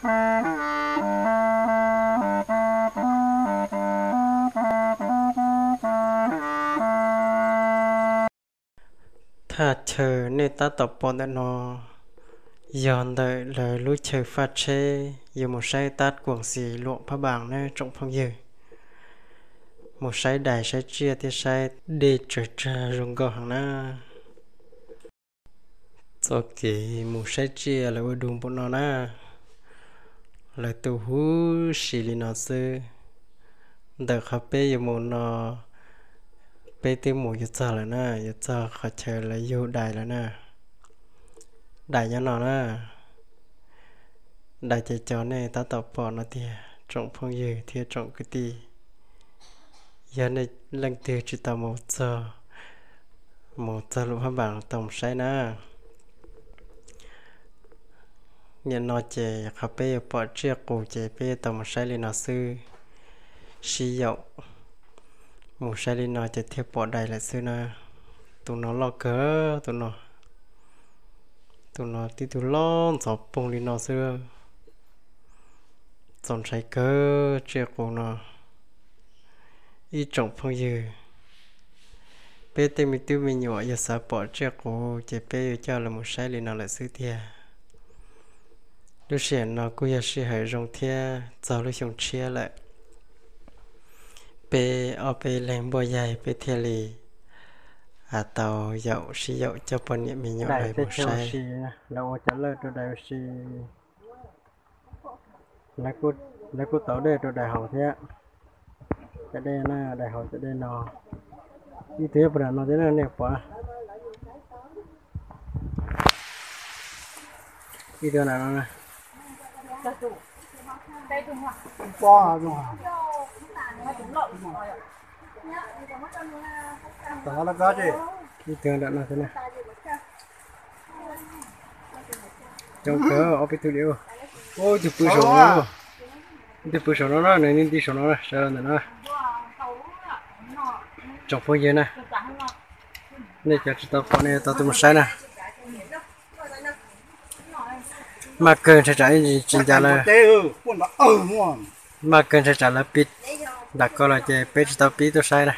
Thaj chaw nej tab tom pom ntawm no yog ntawm lawv lub chaw faj tsheb yuav mus saib tab kuam xis luam phab npas nawb tsoom phooj ywg. Mus saib dais saib tsiaj thiab saib dej tsawg tsawg zoo nkauj heev na. Txoj kev mus saib tsiaj lawv ua dua npaum no na, lawv tu huv si li no xwb. Ntawm qhov peb yuav mus no, peb twb mus yuav txog lawm na, yuav txog qhov chaw lawv yug dais lawm na. Dais nyob no na. Dais ces cov nej tab tom pom no tiag tsoom phooj ywg thiab tsoom kwv tij. Yog nej leej twg tsis tau mus txog, mus txog luam phab npas tau mus saib na. Nim no ces qhov peb yuav pom tsiaj qus ces peb yuav tau mus saib li no xwb. Sib yaum mus saib li no ces thiaj pom dais lawm xwb na. Tus no loj kawg, tus no, tus no tib tug loj ntxhov poog li no xwb. Txaus ntshai kawg tsiaj qus no. Ib tsoom phooj ywg, peb tej me tub me nyuam yog xav pom tsiaj qus ces peb yuav coj lawv mus saib li no lawm xwb tiag. Lub sij hawm no kuj yog sij hawm zoo thiab txog lub xyoo tshiab lawm. Peb ob peb leeg npuaj yaig peb thiaj li tau yaum sib yaum coj poj niam me nyuam los mus saib. Lawv ua cov lawj rau dais ua si. Lawv kuj tauv dej rau dais haus thiab. Cov dej na, dais haus cov dej no. Ib tug nyob puag nram no thiab na, nej pom. Ib tug nram no na. Ib tug nram no thiab na. Coob kawg, ob peb tug li. Ib tug pw saum no, ib tug pw saum no na, nws nti saum no na, sawv ntawm no. Tsoom phooj ywg na, nej cov tsis tau pom nej tau tuaj mus saib na. Maj kawg ntshai tsam tsis ncav lawv, maj kawg ntshai tsam lawv pib nram ko los ces peb tsis tau pib tuaj saib na,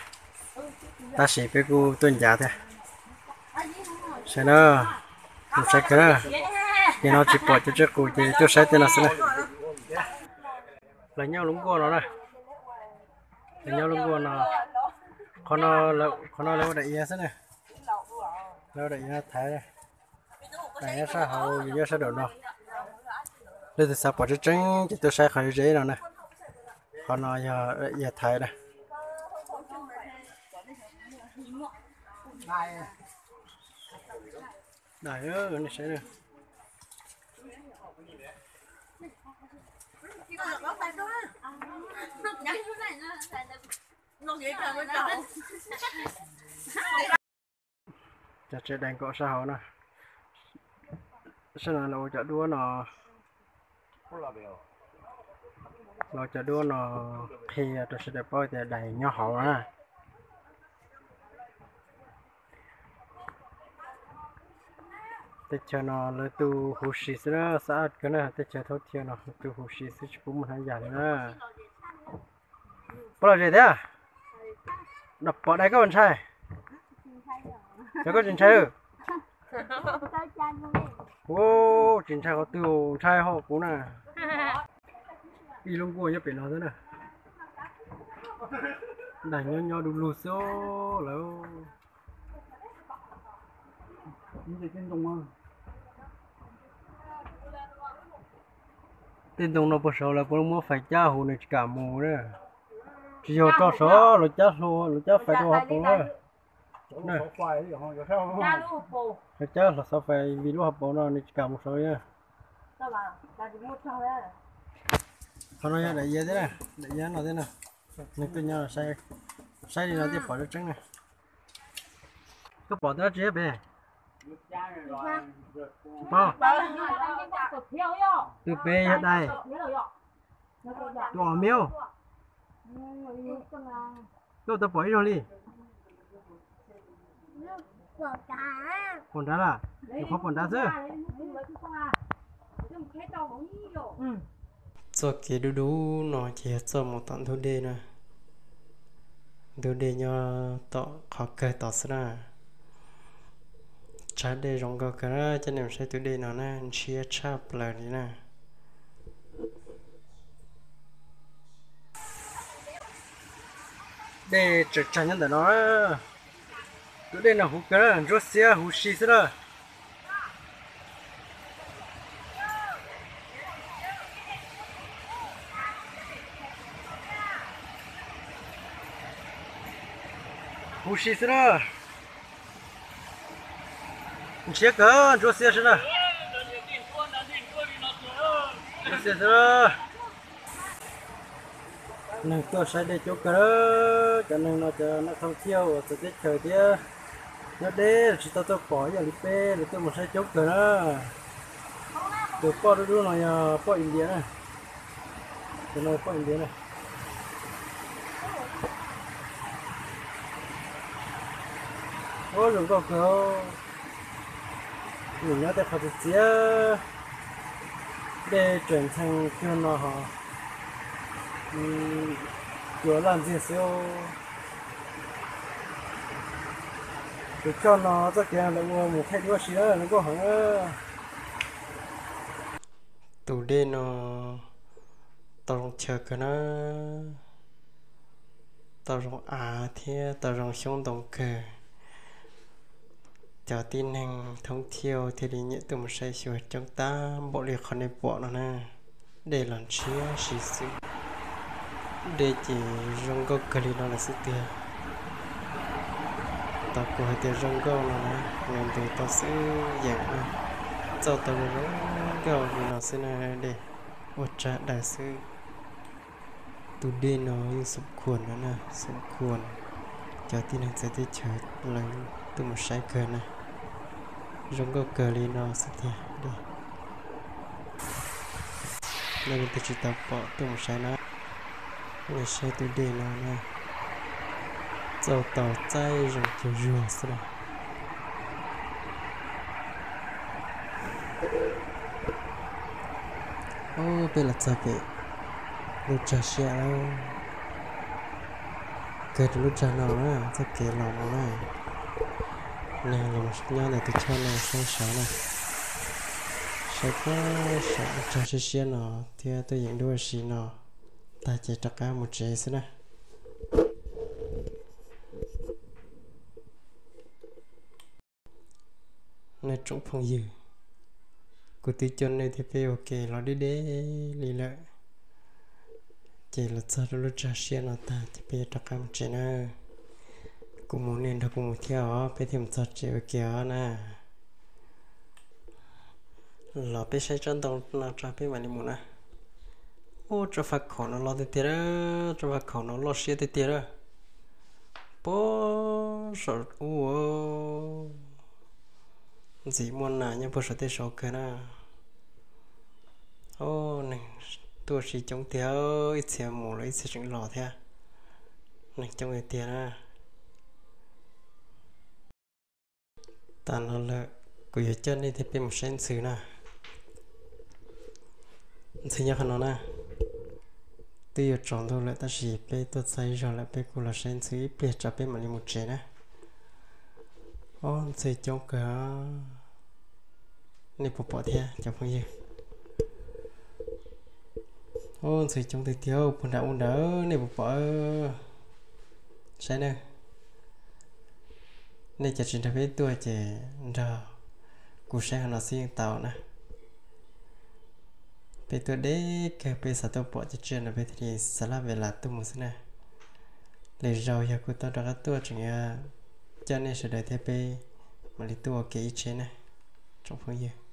tab sis peb kuj tuaj ncav thiab. Saib na, mus saib kawg na, nim no tsis pom cov tsiaj qus ces tuaj saib tej no xwb na. Lawv nyob lub nkuaj no na, lawv nyob lub nkuaj no, qhov no, qhov no lawv ua daim iav xwb na, lawv ua daim iav thaiv, daim iav sab hauv yus nyob sab nraum no. Leej twg xav pom tseeb tseeb ces tuaj saib qhov ze no na, qhov no yog daim iav thaiv na. Daim, nej saib na. Cov tsev daim nkaum sab hauv na, sab no lawv ua cov duab no, lawv ua cov duab no qhia rau sawv daws paub tias daim nyob hauv na. Teb chaws no lawv tu huv si xwb na, xab ab kawg na, teb chaws thaub thiav no tu huv si xwb tsis pub muaj hnav yam li na. Puas lom zem thiab? Pom dais koj ntshai? Cov koj tsis ntshai? Ua, tsis ntshai qhov twg, ntshai hos kuv na. Ib lub nkuaj nyob pem no xwb na. Daim nyob nyob du lug xwb lawm. Tej ntoo no puag saud lawv puav leej muab fais cab hu nws tsis kam mus na. Tsis yog tso saud, lawv cab hlua, lawv cab fais rau hauv paus na. Lawv cab hlo xov fais vim lub hauv paus no nws tsis kam mus saud li na. Qhov no yog daim iav thiab na, daim iav no thiab na. Nws tuaj nyob saib li no thiaj pom tseeb tseeb na. Koj pom tus dab tsi pem? Tsis pom. Tus pem yog dais, tus os miv. Koj tau pom ib zaug li. Pom nrad lawm, nyuam qhuav pom nrad xwb. Txoj kev dub dub no ces yog txoj mus tom ntug dej na. Ntug dej nyob tom qhov kawg tod xwb na. Tsab dej zoo nkauj kawg na, coj nej mus saib tus dej no na, ntshiab tshaj plaws li na. Dej tsaws tsag nyob ntawm no. Tus dej no huv kawg, ntsuab xiab huv si xwb na. Huv si xwb na. Ntshiab kawg, ntsuab xiab xwb na. Ntsuab xiab xwb na. Neeg tuaj saib dej coob kawg. Cov neeg no cov neeg thoob thiab uas txawv teb chaws thiab nyob deb los tsis tau tuaj pom ib yam li peb, lawv tuaj mus saib coob kawg na. Tus poj dub dub no yog poj India na. Tus no poj India na. Ub, zoo nkauj kawg. Nws nyob tej qhov txias txias, dej tseem ntxhee cuag no ho, cuag laj ntxiag xwb. Tus choj no txoj kev lawv ua mus thaij duab si na, zoo nkauj heev. Tus dej no tau zoo chaw kawg na, tau zoo av thiab tau zoo xyoob ntoo kawg. Cov tib neeg thoob thiab thiaj li nyiam tuaj mus saib xyuas coob tag npaum li qhov nej pom no na. Dej los ntshiab si xwb. Dej ces zoo nkauj kawg li no lawm xwb tiag. Tau kuv hais tias zoo nkauj no na, nws ntus tau xwb yeem na, txauj tau zoo nkauj li no xwb na, dej ua tsag daws xwb. Tus dej no yeej xoom khuam no na, xoom khuam, cov tib neeg txawv teb chaws lawv tuaj mus saib kawg na. Zoo nkauj kawg li no xwb tiag. Nej leej twg tsis tau pom tuaj mus saib na, nej saib tus dej no na, txauj tau txaij zoo cuag zuag xwb na. Ub, peb los txog pem lub tsag siab lawm. Kawg rau lub tsag no na, txoj kev los no na. Neeg los nyob ntawm tus choj no saib saud na. Saib puag saum lub tsag siab siab no thiab tuaj yeem duab si no tag ces rov qab mus tsev xwb na. Nej tsoom phooj ywg, kuv twb coj nej thiab peb ua ke los deb deb li lawm, ces los txog rau lub tsag siab no tag ces peb yuav rov qab mus tsev na. Kuv mus nej nrog kuv mus thiab os, peb thiaj mus txog tsev ua ke os na. Los peb saib tsob ntoo no tso peb mam li mus na. Ub, tsob faj khaum no loj tiag tiag, tsob faj khaum no loj siab tiag tiag. Puag saum ub, ntxim muaj nas nyob puag saum tej saud kawg na. Ub, neeg tuaj si coob tiag, ib txhia mus los ib txhia tseem los thiab. Neeg coob tiag tiag na. Tas no lawm, kuv yuav coj nej thiab peb mus saib ntxhw na. Ntxhw nyob qhov no na. Twb yuav tsaus ntuj lawm tab sis peb tuaj txog ib zaug lawm, peb kuj los saib ntxhw ib pliag tso peb mam li mus tsev na. Ob, ntxhw coob kawg, nej puas pom thiab cov phooj ywg? Ob, ntxhw coob tiag tiag puag nram ub nrad, nej puas pom? Saib na. Nej cov tsis nrog peb tuaj ces nrog kuv saib qhov no xwb yeej tau na. Peb tuaj deb kawg, peb xav tuaj pom cov tsiaj no peb thiaj li xav laj ve las tuaj mus xwb na. Lwm zaus yog kuv tau rov qab tuaj tseem yuav coj nej sawv daws thiab peb mam li tuaj ua ke ib tsheb na, tsoom phooj ywg.